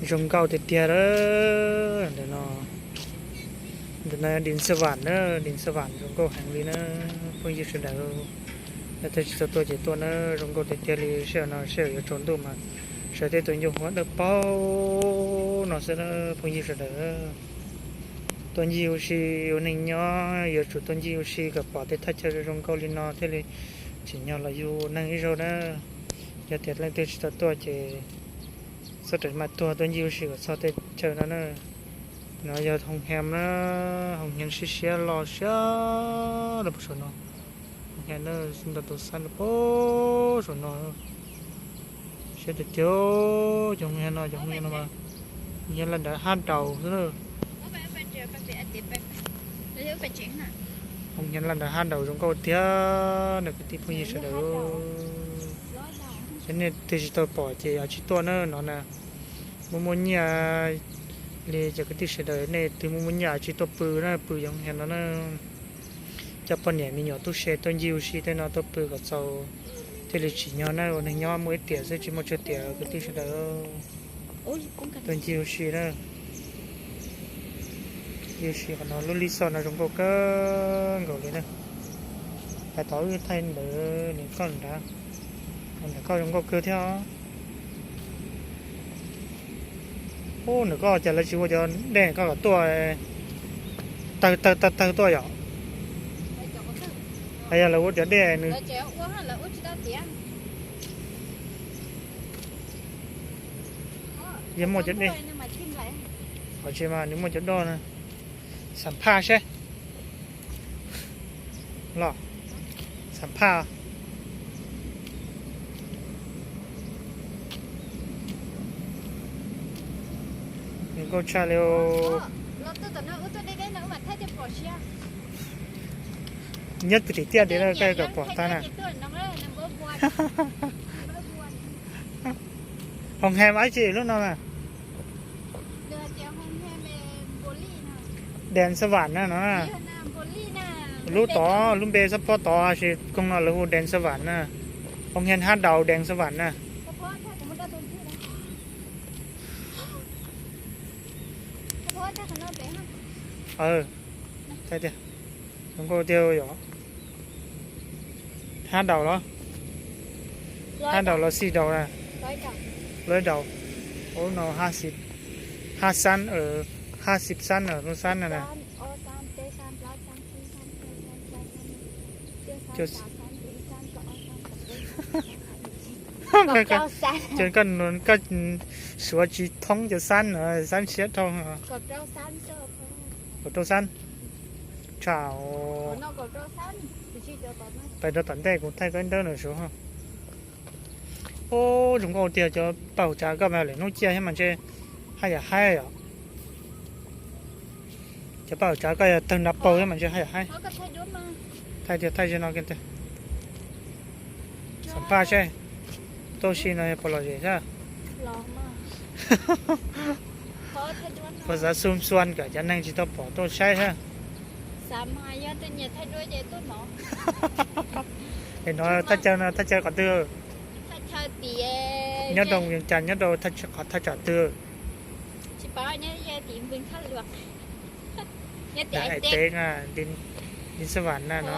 Zoo nkauj tiag tiag lawm. Ntawm no, ntawm no Deem Xab Vam na, Deem Xab Vam zoo nkauj heev li na. Phooj ywg sawv daws, leej twg tsis tau tuaj ces tuaj na, zoo nkauj tiag tiag li. Sij hawm no sij hawm yuav tsaus ntuj mas sawv tej tuaj ncig huab dawb paug no xwb na phooj ywg sawv daws. Tuaj ncig ua si ua neeg nyob yuav tsum tuaj ncig ua si kom pom tej thaj chaw zoo nkauj li no thiaj li tsim nyog los yug neeg ib zaug na. Yog tias leej twg tsis tau tuaj ces txhob rawm mas tuaj, tuaj ncig ua si kom txog tej chaw no na. No yog Hoo Hia na, Hoo Hia siab siab los siab rau puag saum no. Hoo Hia na, ntau tus xab rau puag saum no. Siab tiag tiag, cov Hoo Hia no, cov Hoo Hia no mas Hoo Hia laj nrad hab daus xwb na. Hoo Hia laj nrad hab daus zoo nkauj tiag na kwv tij phooj ywg sawv daws. Cov nej twg tsis tau pom ces tsis tuaj na no na. Muaj muaj nyiaj li cov kwv tij sawv daws, nej twg muaj muaj nyiaj tsis tuaj pw na, pw yog Hoo Hia no na. Coj poj niam me nyuam tub se tuaj ncig ua si tej no tuaj pw kom txaus thiaj li tsim nyog na, ua neeg nyob muaj ib tiam xwb tsis muaj tsawg tiam kwv tij sawv daws. Tuaj ncig ua si na. Ncig ua si qhov no lub lis xoj no zoo nkauj kawg nkaus li na. Hais tau wb thaij ntawm nws koj nrad, ntawm koj zoo nkauj kawg thiab os. Ub, nws koj cas lawv tsis ua cov dej koj kom tuaj tawg tawg tawg tawg tuaj yom? Yog lawv ua cov dej nws yeej muaj cov dej, qhov tsis mas nws muaj cov doj na. Xam phaj seb los, xam phaj. Nws nkauj tshaj li. Nyob twj rim tiaj diav na koj kom pom tag na. Hoo Hia mas ib tsi lub no na. Deem Xab Vam na no. Lub tod lub npe xab phob tod sis koog no lawv hu Deem Xab Vam na. Hoo Hia hab daus Deem Xab Vam na. Thaij tiag, zoo nkauj tiag yom. Hab daus los, hab daus los xij daus na. Lawv daus, ub no hab xib xab, hab xib xab, lub xab na na. Ces koj, koj suav tsis thoob cov xab no, xab siab dhau. Kaum rau xab. Tshaj, pais rau tom ntej kuv thaij koj ib nrawb no suav. Ub, zoo nkauj tiag, cov paj hauv tsav koj mas lwm hnub ciaj thiab mas ntshe haj yam haib yom. Cov paj hauv tsav koj yog tawg nrad paug thiab mas ntshe haj yam haib. Thaij tiag, thaij ze no kiag tiag. Xam phaj seb, tuaj si no yog puas lom zem thiab. Puas xav xu xuan kom cov neeg tsis tau pom tuaj saib thiab. Es no thaj chaw no thaj chaw qhov twg? Nyob rau Vias Cas, nyob rau qhov thaj tsam twg? Teb na, Deem Xab Vam na no.